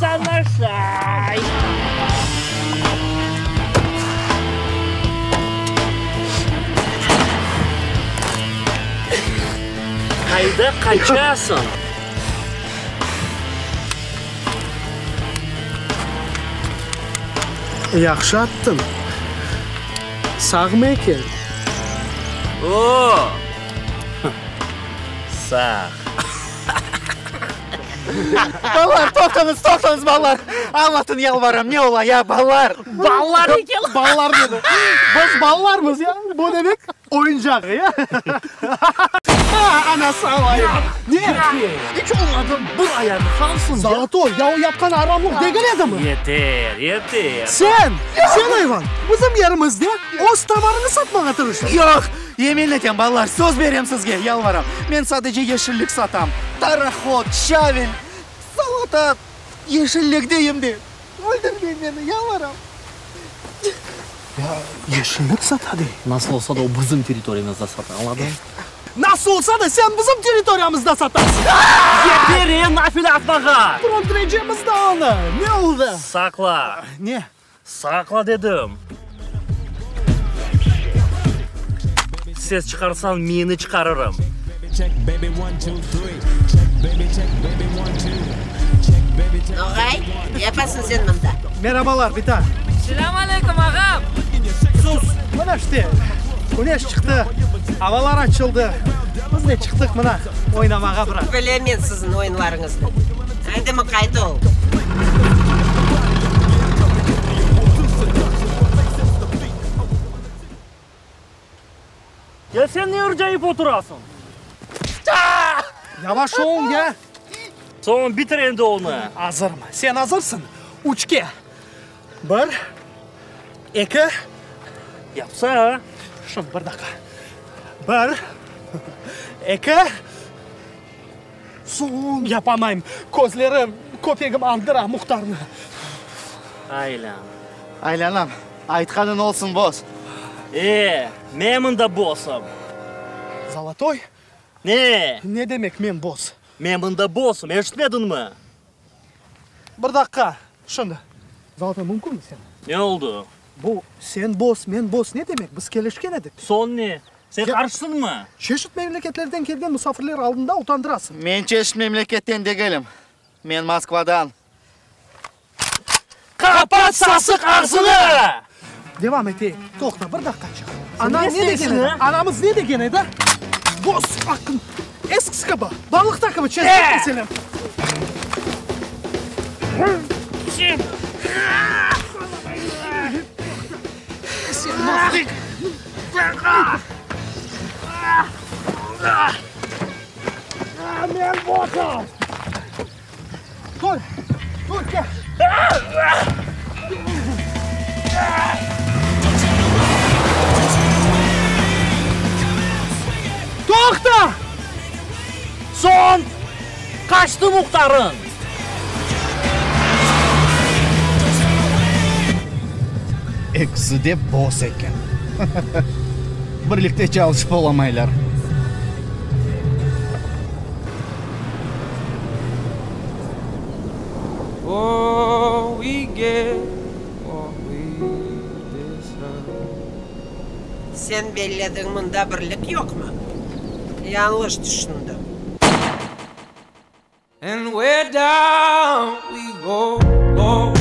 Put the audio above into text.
Saña şay. Qayda qaçasıñ? Yahşı attıñ. Sağmı eken? O! Sağ. Balalar, toqtañız, toqtañız, balalar! Añlatın, yalvaram, ne ola, ya, balalar? Balalar eken! Balalar dedi. Biz balalarmız, ya. Bu demek, oyuncaq, ya. Anası alayım. Ne? İç olmadı bir ayağı qalsın, ya. Zalatoy, ya o yapqan aramlıq degil edimi? Yeter, yeter. Sen, sen ayvan, bizim yerimizde öz tovarıñı satmağa tırıştıñ. Yoq! Yemin etem, balalar, söz berem sizge, yalvaram, men sadece yeşillik satam, tarahot, şavel, salata, yeşillik deyim de, öldürmeñ meni, yalvaram. Ya, yeşillik sata dey. Nasıl olsa da o bizim territoriyamızda sata, añladıñmı? Nasıl olsa da sen bizim territoriyamızda satasıñ. Yeter, e, nafile atmağa! Öldürecemiz da onı, ne oldı? Saqla. Ne? Saqla dedim! Ses çıqarsañ, meni çıqarırım. Noğay, ne yapasıñ sen mında? Merabalar, bita! Selâm aleyküm, ağam! Sus! Mına işte, küneş çıqtı, avalar açıldı, biz de çıqtıq mına oynamağa biraz. Bilem men siziñ oyunlarıñıznı. Aydı, mıqayt ol! Ya sen ne ırcayıp oturasıñ? Yavaş ol, ya! Soñ bitir endi onı. Azırım. Sen azırsıñ? Üçke. Bir, eki. Yapsa. Şimdi, bir daqqa. Bir, eki. Soñ yapamayım. Közlerim, köpegim añdıra Muhtarnı. Aylan. Aylanam. Aytqanıñ olsun, boss. E, men mında bossım. Zolotoy? Ne? Ne demek men boss? Men mında bossım, eşitmediñmi? Bir daqqa, şimdi. Zolotoy, mümkünmi sen? Ne oldı? Bu sen boss, men boss ne demek? Biz kelişken edik. Soñ ne? Sen qarşısıñmı? Çeşit memleketlerden kelgen musafirler aldında utandırasıñ. Men çeşit memleketten degilim. Men Moskvadan. Qapat sasıq ağzını! Devam eteyik. Toqta, bir daqqaçıq. Ana ne degen edi? Anamız ne degen edi? Boz aqqın eskisi kibi, balıqta kibi çezmek meselem. Sen. Men bozam! Dur! Dur, kel! Toqta! Soñ qaçtı muhtarıñ. Ekisi de boz eken. Birlikte çalışıp olamaylar. Sen bellediñ mında birlik yoqmı? Yañlış tüşündiñ. And way down we go, go.